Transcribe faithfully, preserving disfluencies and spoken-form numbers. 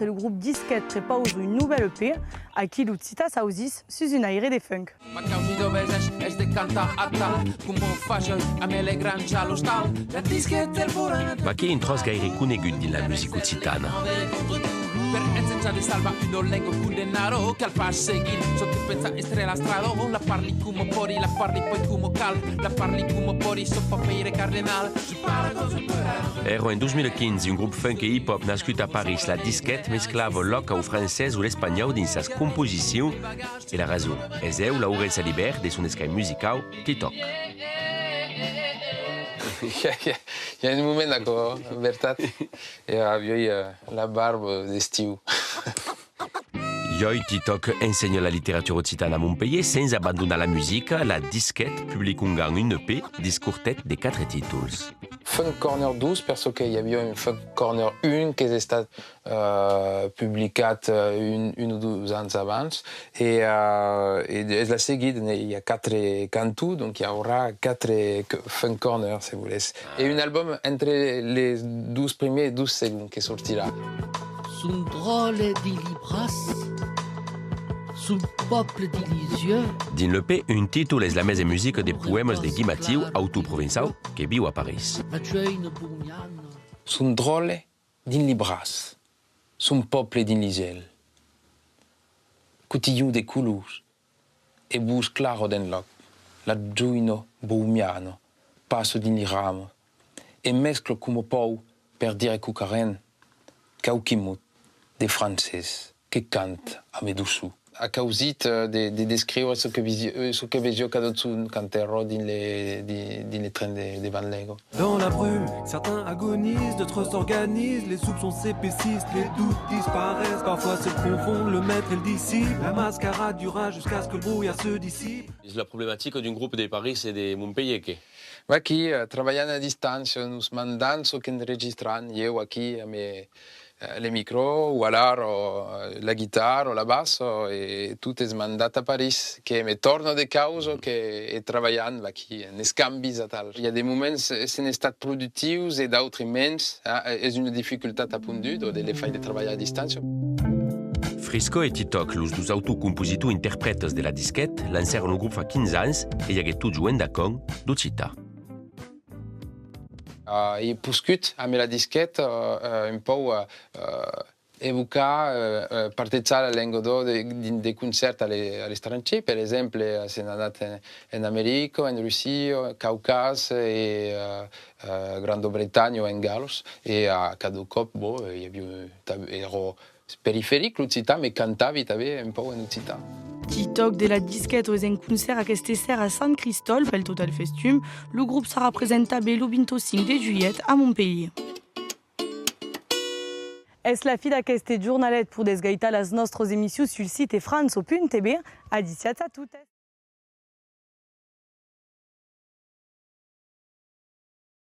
Lo grop Disquet prepausa un novèl E P, aquí l'occitan s'ausís sus un aire de funk. Ma causa de vesèsh es de cantar atal, coma fasián amé le grands a l'ostal. La Disquet del Boran. Vaquí un tròç gaire conegut dins la musica occitana. Per ensajar de salvar una lenga condemnada, cal far seguir çò que pensa èstre la strada. La parli coma pòdi, la parli pas coma cal, la parli coma pòdi, son pas pèire cardenal. Èra en dos mil quinze, un grop funk e hip-hop nascut a París, La Disquet, mesclava l'òc au francés o l'espanhòu dins sas composicions. E la rason es eu, Laurent Salibert, de son escrai musicau, TikTok. I a, i a, i a un moment d'aquò, vertat? E aviái, eh, la barba d'estiu. Uèi, TikTok ensenha la literatura occitana a Montpelhièr sens abandonar la musica. La Disquet publica ongan un E P, discortet de quatre títols. Funk Corner dos, per çò que i aviá un Funk Corner un qu'es estat eh, publicat, eh, un, un o dos ans abans, e, eh, e es la seguida, ne, i a quatre cantons, donc i aurà quatre c-, Funk Corner, se volètz. E un album entre les dos primièrs e dos segonds que sortirà. Son dròlle dins li braç, son pòble dins li yeux. Dins l'E P, un títol es la mesa musica de poèmas de Guy Mathieu, autor provençau que viu a París. La joina bomiana. Son dròlle dins li braç, son pòble dins li uèlhs. Cotilhon de colors e votz clara d'enlòc, la joina bomiana passa dins li ramas e mescla coma pòu per dire quauquarren, quauqui mot de francés que canta amé doçor. A causit, eh, de, de descriure çò que visi-, eh, çò que vesiá cada jorn quand èra dins le, di-, dins le tren de, de Van Lego. Dans la brume, certains agonisent, d'autres s'organisent, les soupçons s'épaississent, les doutes disparaissent, parfois se confondent le maître et le disciple, la mascarade dura jusqu'à ce que le brouillard se dissipe. Es la problematica d'un grop de París e de Montpelhièr que... Vaquí, eh, trabalhant a distància, nos mandant çò qu'enregistram, ieu aquí amé eh, le micro, o alara, o, eh, la guitarra, o la bassa, e tot es mandat a París, que me torna de causa que e trabalhant vaquí, en escambis atal. I a de moments, eh, sèm estat productius e d'autres mens, eh, es una dificultat a ponduda de le faire trabalhar a distància. Frisco e TikTok, los dos autors compositors interprètas de La Disquet, lancèron lo grop fa quinze ans e i aguèt totjorn d'acòm d'occitan. Eh, ai poscut, amé La Disquet, eh, eh, un pauc, eh, eh, evocar, eh, eh, partejar la lenga d'òc de, de, de concèrt a le-, a l'estrangièr, per exemple, eh, sèm anat en, en America, en Russia, Caucas e, eh, eh, Granda Bretanha o en Galas, e a cada còp, bon, eh, i aviá, eh, tab-, èra periferic l'occitan, me cantavi tanben un pauc en occitan. TikTok de La Disquet es en concèrt aqueste ser a Sant Cristòl pel Total Festum. Lo grop sarà present tanben lo vint-e-cinc de julhet a Montpelhièr. Es la fin d'aqueste jornalet. Podètz gaitar las nòstras emissions sul site frança punt tv. Adissiatz a totes.